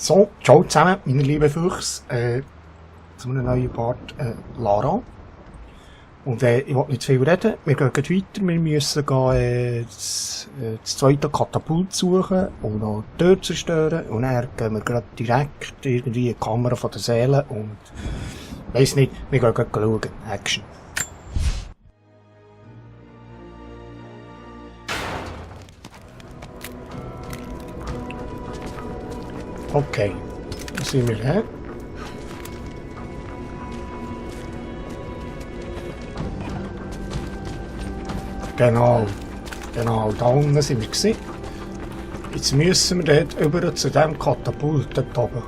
So, ciao zusammen, meine lieben Füchse, zu einem neuen Part Lara. Und ich will nicht zu viel reden, wir gehen weiter, wir müssen das zweite Katapult suchen und noch die Tür zerstören. Und dann gehen wir gerade direkt irgendwie in die Kamera von der Seele und weiss nicht, wir gehen gerade schauen. Action. Okay, da sind wir her. Genau, da unten sind wir gewesen. Jetzt müssen wir dort über zu dem Katapult dort oben.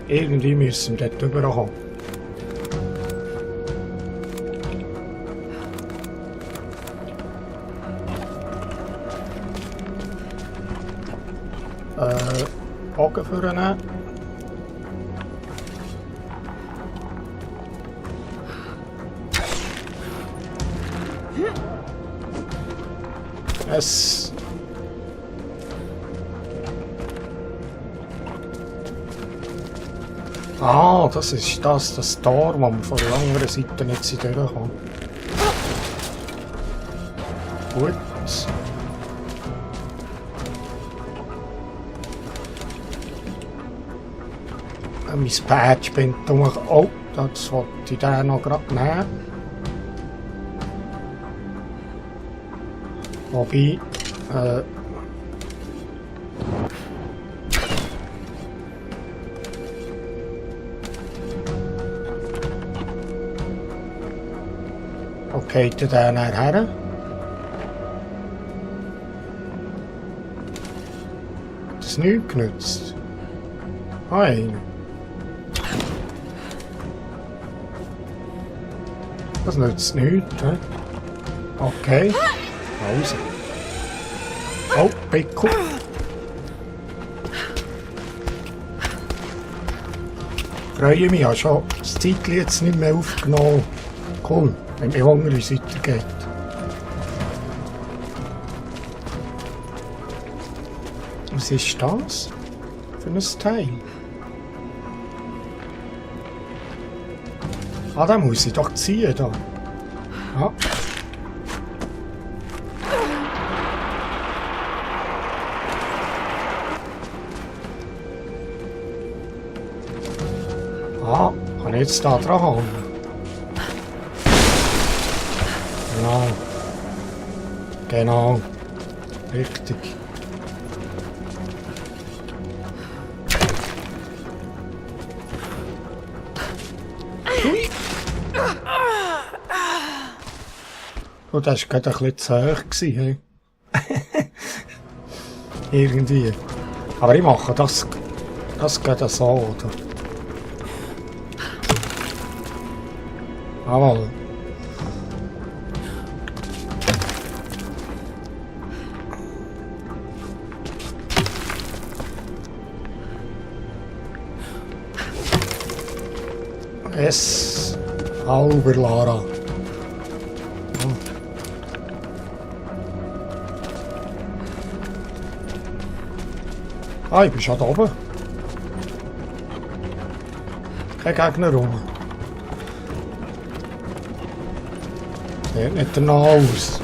Irgendwie müssen wir dort rüberkommen. Bogen vornehmen. Es... Ah, das ist das Tor, wo man von der anderen Seite nicht durchkommt. Gut. Mein Badge bin durch. Oh, das wollte ich den noch gerade nehmen. Wobei, okay, den her. Das ist nichts genützt. Nein. Das nützt nichts, he? Okay. Also. Oh, Pickel. Freue mich, ich habe schon das Zeitchen jetzt nicht mehr aufgenommen. Cool, wenn mir Hunger wie es weitergeht. Was ist das für ein Teil? Ah, den muss ich doch ziehen, da. Ja. Ah, kann ich jetzt da dran haben? Genau. Richtig. Oh, das war gerade ein bisschen zu hoch. Hey? Irgendwie. Aber ich mache das geht so, oder? Jawohl. Es halber Lara. Ah, ich bin schon da oben. Kein Gegner rum. Sieht nicht danach aus.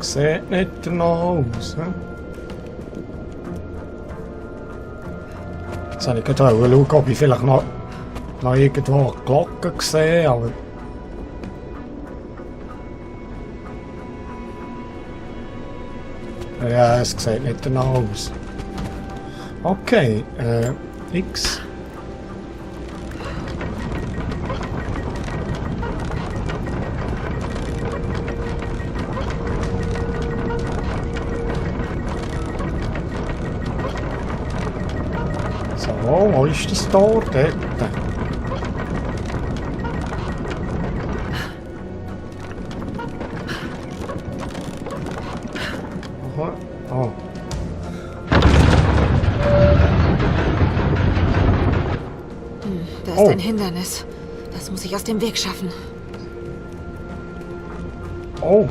Sieht nicht danach aus. Ne? Jetzt wollte ich gerade schauen, ob ich vielleicht noch irgendwo Glocken gesehen, aber... Ja, es sieht nicht danach aus. Okay, X. So, wo ist das Tor? Dort. Oh. Da ist ein Hindernis. Das muss ich aus dem Weg schaffen. Oh,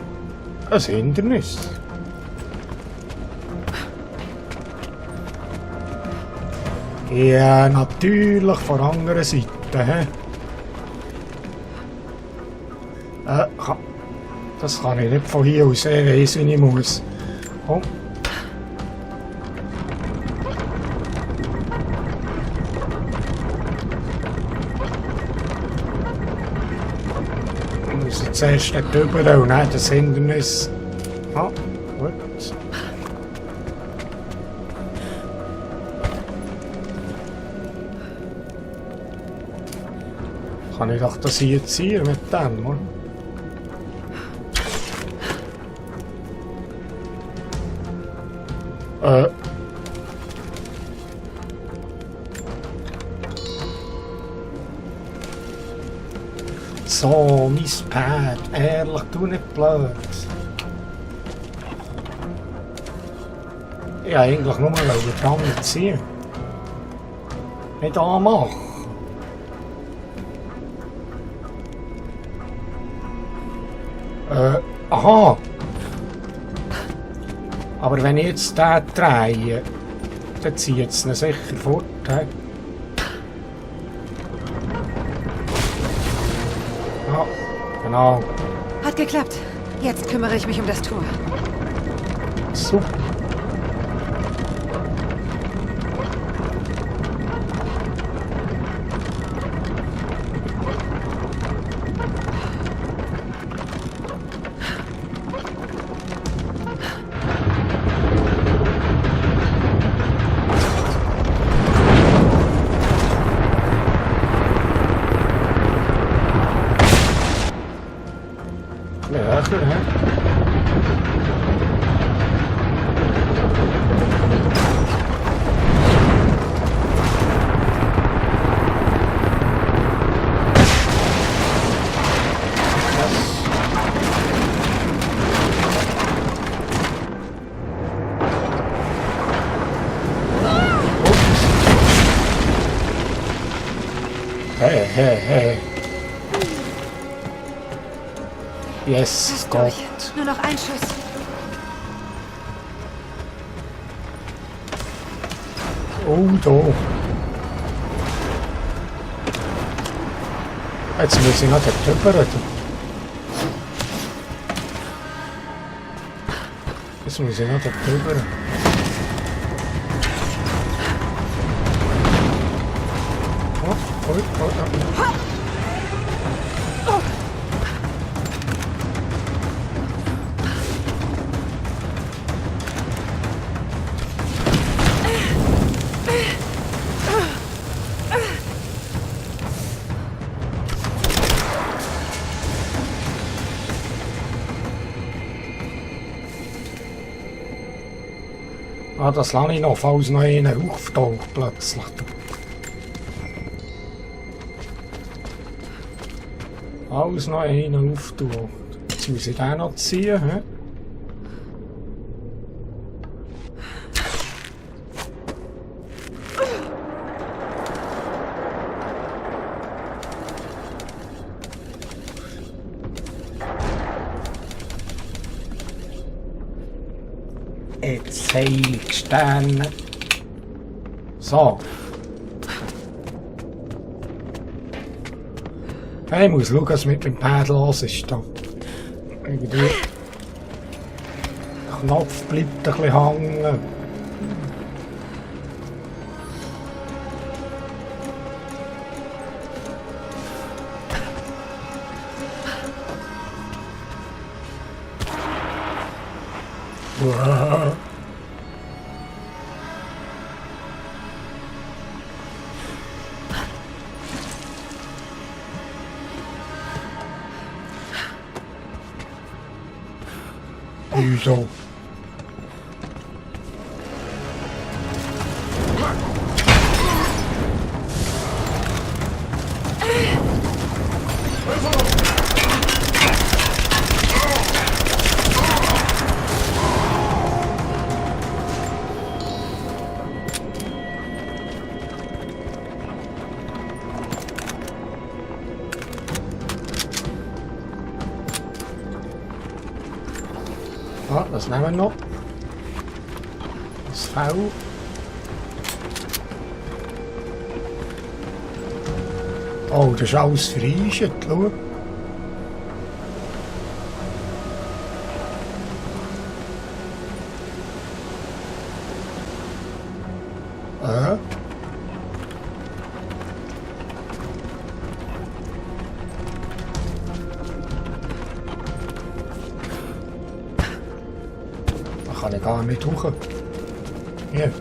ein Hindernis. Ja, natürlich von der anderen Seite. He? Das kann ich nicht von hier aus sehen, weiss, wie ich muss. Oh. Ich muss jetzt erst dort rüber und dann das Hindernis. Ah, gut. Kann ich doch das hier ziehen mit dem, oder? So, mein Pad. Ehrlich, du nicht blöd. Ja, eigentlich nur mal dran ziehen. Nicht anmachen. Aha. Aber wenn ich jetzt den drehe, dann zieht es ihn sicher fort. He? Ja, genau. Hat geklappt. Jetzt kümmere ich mich um das Tor. Super. Höher, hè? Hey. Yes, Gott. Nur noch ein Schuss. Oh, da. Jetzt muss ich noch dort drüber. Jetzt muss ich noch dort drüber. Oh. Ah, das lasse ich noch, falls noch einer auftaucht plötzlich. Falls noch einer auftaucht. Jetzt muss ich den noch ziehen. He? Jetzt Heiligsstern. So. Ich muss schauen, was mit dem Pad los ist. Da. Irgendwie. Der Knopf bleibt ein bisschen hängen. Wow. Wieso? Ah, das nehmen wir noch. Das V. Oh, das ist alles verreist, schau. Da kann ich gar nicht hoch. Hier.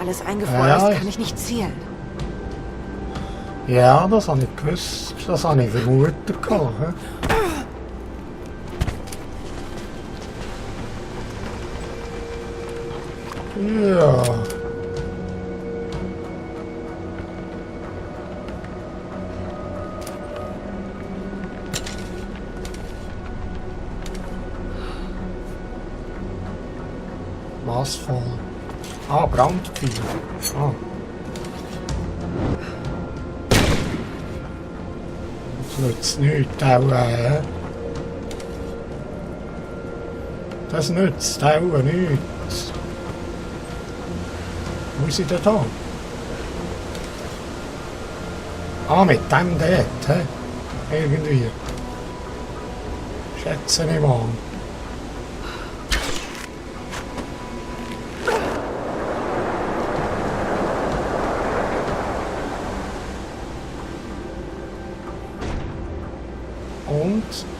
Alles eingefroren Ja, ist, kann ich nicht zielen. Ja, das habe ich gewusst. Das habe ich vermutet. Gehabt, ja. Maßvoll. Ah, Brandpfeil. Ah. Das nützt nichts, auch das nützt auch nichts. Muss ich denn da? Ah, mit dem dort, hä? Irgendwie. Schätze ich mal.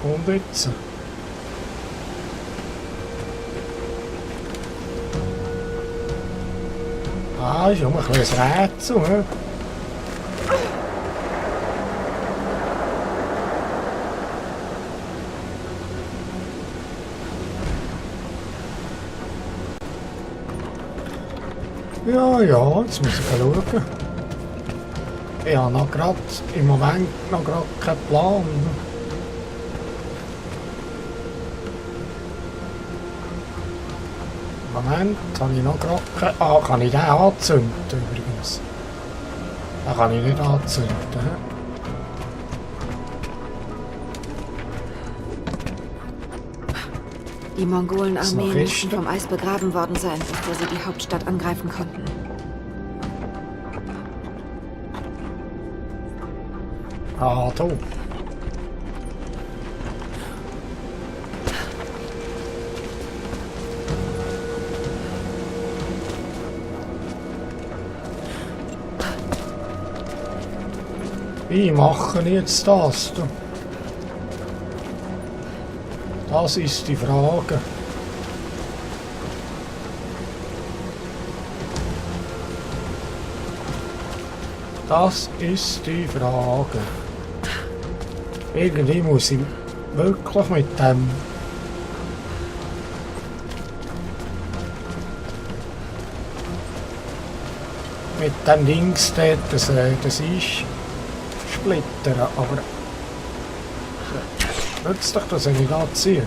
Und jetzt. Ah, ist auch ein bisschen ein Rätsel, hä? Ja, ja, jetzt muss ich schauen. Ich habe noch grad, im Moment noch gerade keinen Plan. Moment, habe ich noch gerade keinen... Ah, kann ich den anzünden übrigens? Den kann ich nicht anzünden. Die Mongolenarmee müssten vom Eis begraben worden sein, bevor sie die Hauptstadt angreifen konnten. Ah, da. Wie mache ich jetzt das? Du? Das ist die Frage. Das ist die Frage. Irgendwie muss ich wirklich mit dem Dings dort das ist splittern, aber nützt doch, dass ich nicht anziehe.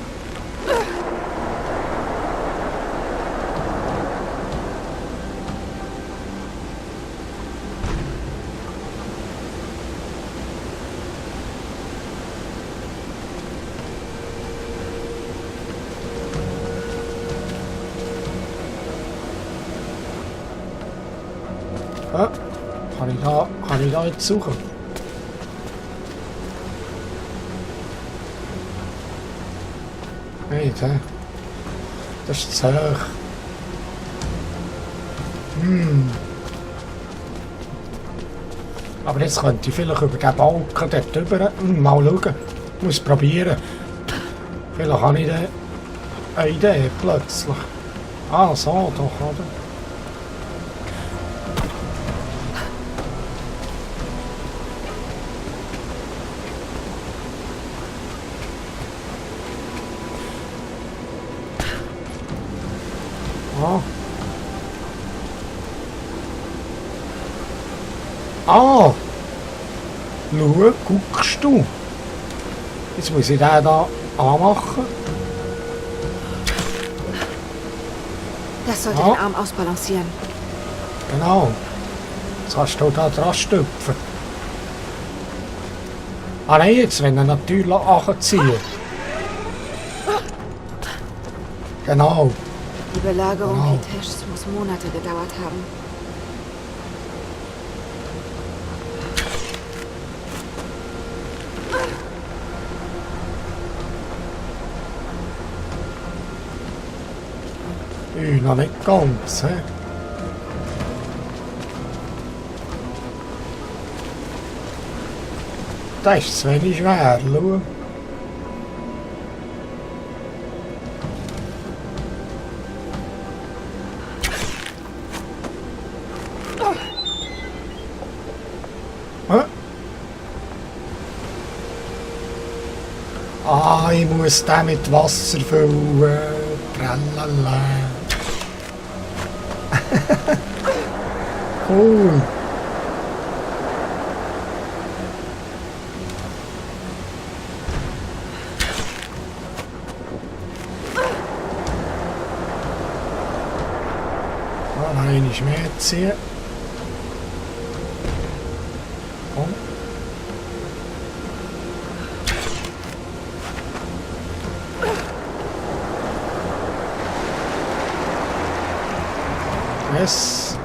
Ah, kann ich da jetzt suchen? Nicht, hä? Das ist zu hoch. Aber jetzt könnte ich vielleicht über den Balken dort drüber mal schauen. Ich muss probieren. Vielleicht habe ich dann eine Idee plötzlich. Ah, so doch, oder? Ah. Ah! Schau, guckst du? Jetzt muss ich den hier anmachen. Das sollte den Arm ausbalancieren. Genau. Jetzt kannst du da dran stüpfen. Ah nein, jetzt wenn er natürlich anziehen. Genau. Die Belagerung Genau. Kiteshs muss Monate gedauert haben. Noch nicht ganz, hä? Das ist zu wenig schwer, schau. Hä? Ah, ich muss den mit Wasser füllen. Tralala. Cool. Nein, ist mehr ziehen. Komm. Yes.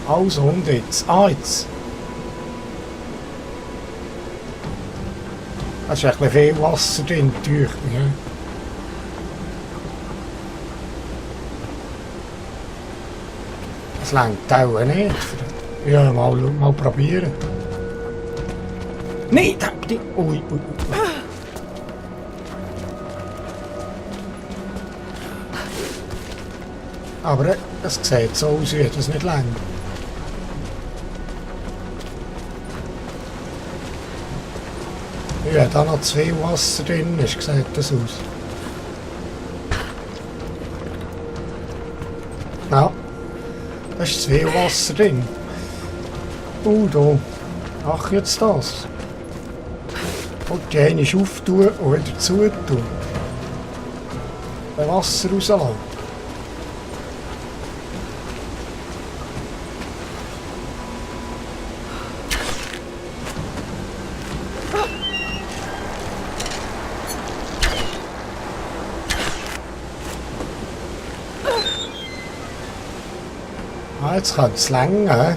Also, und jetzt? Ah, jetzt. Da ist echt viel Wasser drin, durch. Ja. Das reicht auch nicht. Ja, mal probieren. Nein, danke. Ui, ui, ui. Aber es sieht so aus, wie das nicht lang. Ja, da noch zu viel Wasser drin ist, sieht das aus. Ja, da ist zu viel Wasser drin. Da. Ach, jetzt das. Und die eine ist auftun und wieder zutun. Wenn Wasser rauslassen. Ah, jetzt kann es länger, hä?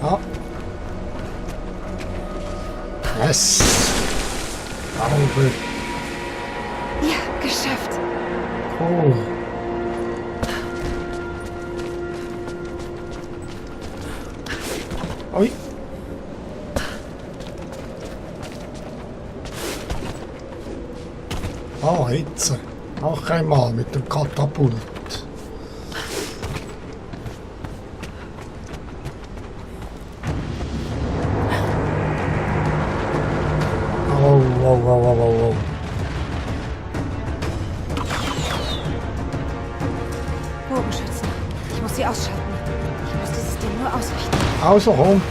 Ah. Yes. Sauber. Ja, geschafft. Cool. Ui. Ah, jetzt. Noch einmal mit dem Katapult. Oh, oh, oh, oh, oh, oh. Bogenschützen. Ich muss sie ausschalten. Ich muss dieses Ding nur ausrichten. Also, komm.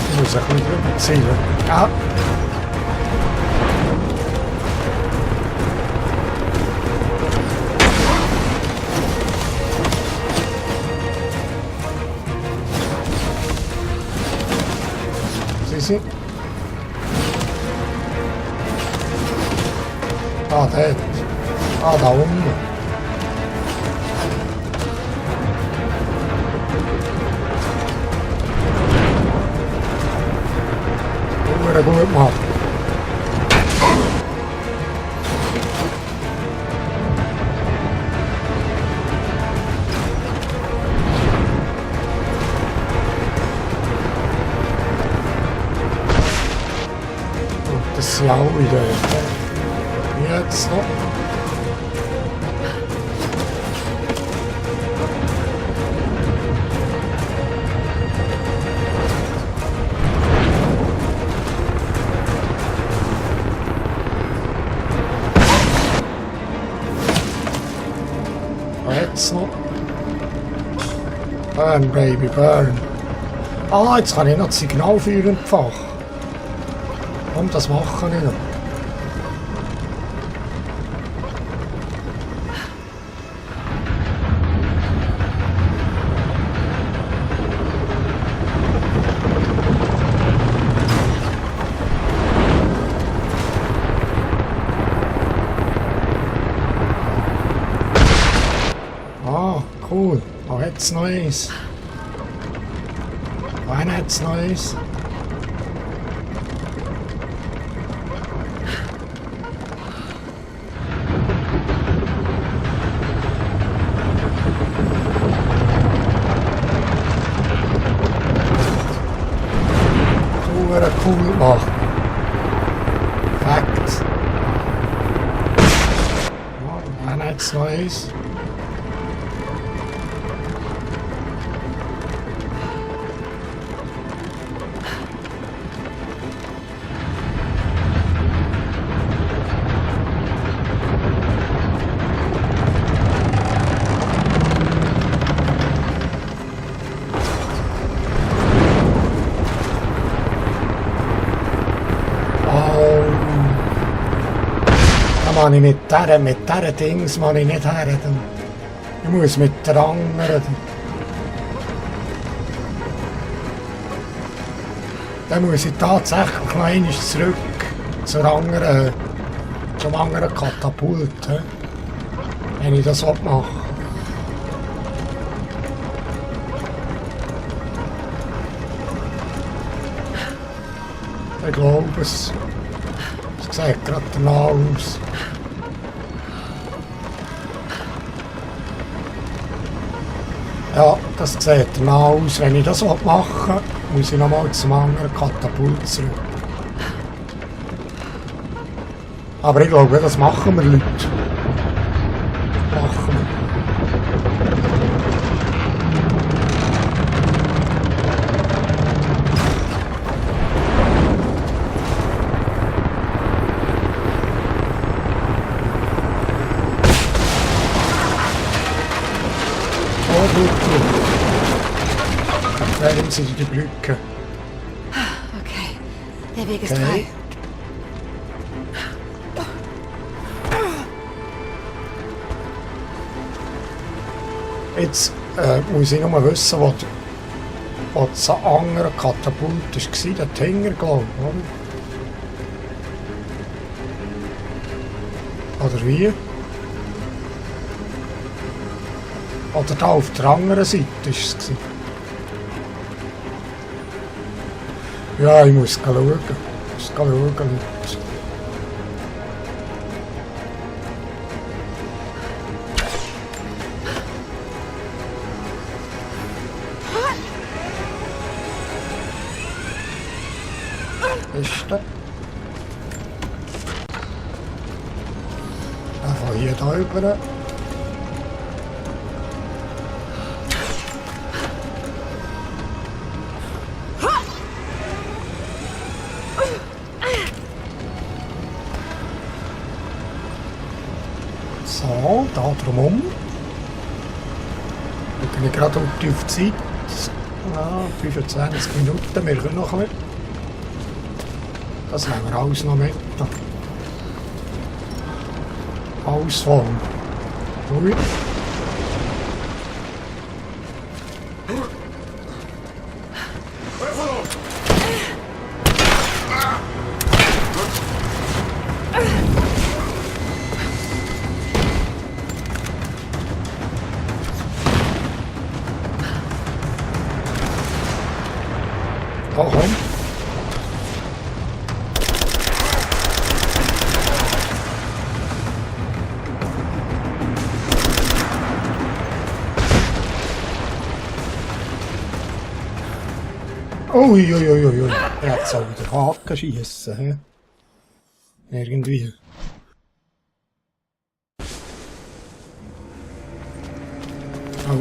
Ich muss ein bisschen drüber zielen. Ja. Sie. Ah, dort. Ah, da unten. Gut machen. Das sind auch wieder. Jetzt noch. geht's noch. Burn, Baby, burn. Ah, jetzt kann ich noch das Signalfeuer entfachen. Und das mache ich noch. Ah, cool. Da hat's noch eins. Wann hat's noch eins? Cool gemacht. Perfekt. Ja, wann hat's noch eins? Kann ich mit dieser Dings kann ich nicht her. Ich muss mit der anderen. Dann muss ich tatsächlich noch einmal zurück zum anderen Katapult. Wenn ich das mache. Ich glaube es. Es sieht gerade danach aus. Ja, das sieht danach aus. Wenn ich das machen will, muss ich nochmal zum anderen Katapult zurück. Aber ich glaube, das machen wir, Leute. Machen wir. Während sie die Brücke. Okay, der Weg ist frei. Jetzt muss ich nur wissen, wo das andere Katapult war. Der Tinger, glaube ich, oder? Oder wie? Oder da auf der anderen Seite war es. Ja, ich muss schauen. Ich muss schauen. Ist der? Einfach hier drüber. So, da drumherum. Schaue ich gerade auf die Zeit. Ja, 25 Minuten, wir können noch ein bisschen. Das nehmen wir alles noch mit. Alles voll. Ui. Oh, komm. Uiuiuiui. Jetzt soll wieder Haken schiessen. Irgendwie. Oh.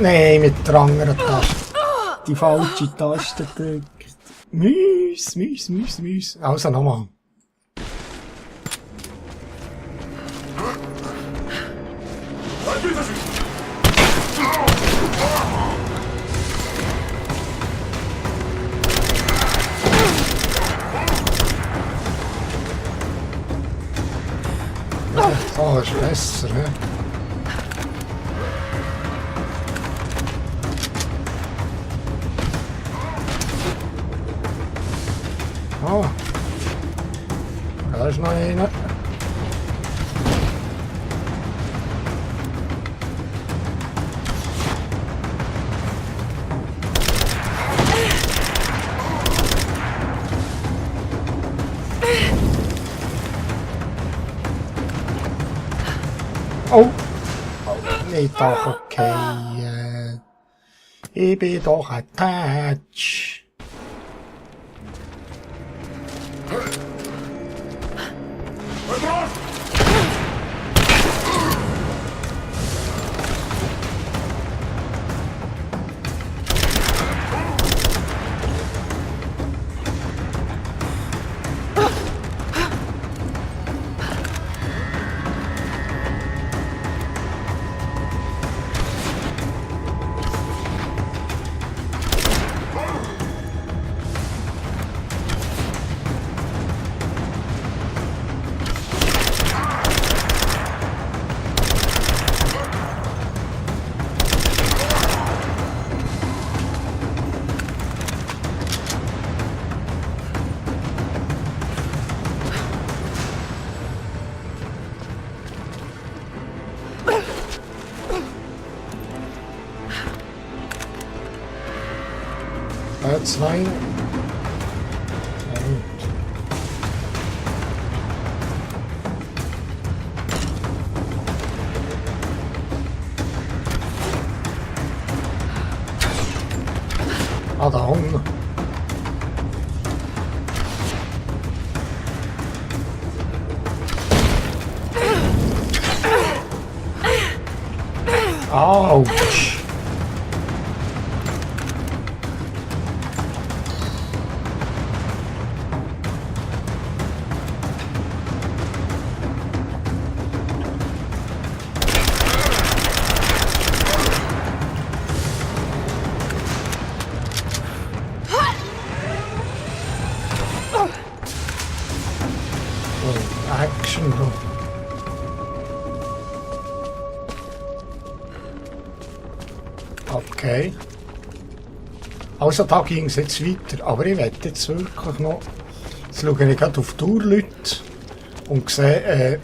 Nein, mit der anderen Taste. Die falsche Taste gedrückt. Müs. Also nochmal. Ja, so ist besser, ne? Oh. Da ist noch einer. Oh. Nicht doch okay. Ich bin doch ein Touch. Zwei. Ah, da unten. Autsch. Action. Okay. Also da ging es jetzt weiter, aber ich werde jetzt wirklich noch, jetzt schaue ich gerade auf die Uhr, Leute, und sehe,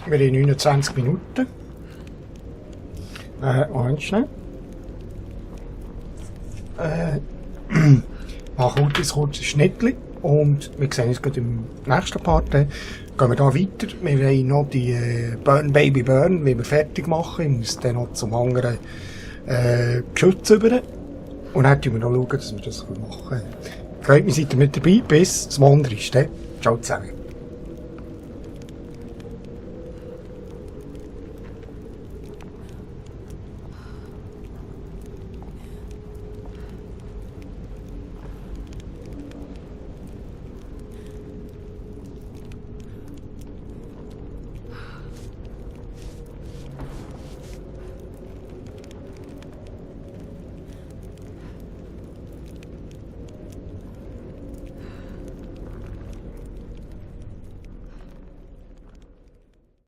wir haben 29 Minuten. Moment schnell. Machen wir ein kurzes Schnittchen und wir sehen uns gerade im nächsten Part. Gehen wir da weiter. Wir haben noch die Burn Baby Burn, wie wir fertig machen. Ich muss dann noch zum anderen Geschütz über. Und dann schauen wir noch, dass wir das machen können. Freut mich, seid ihr mit dabei. Bis zum anderen. Ciao zusammen.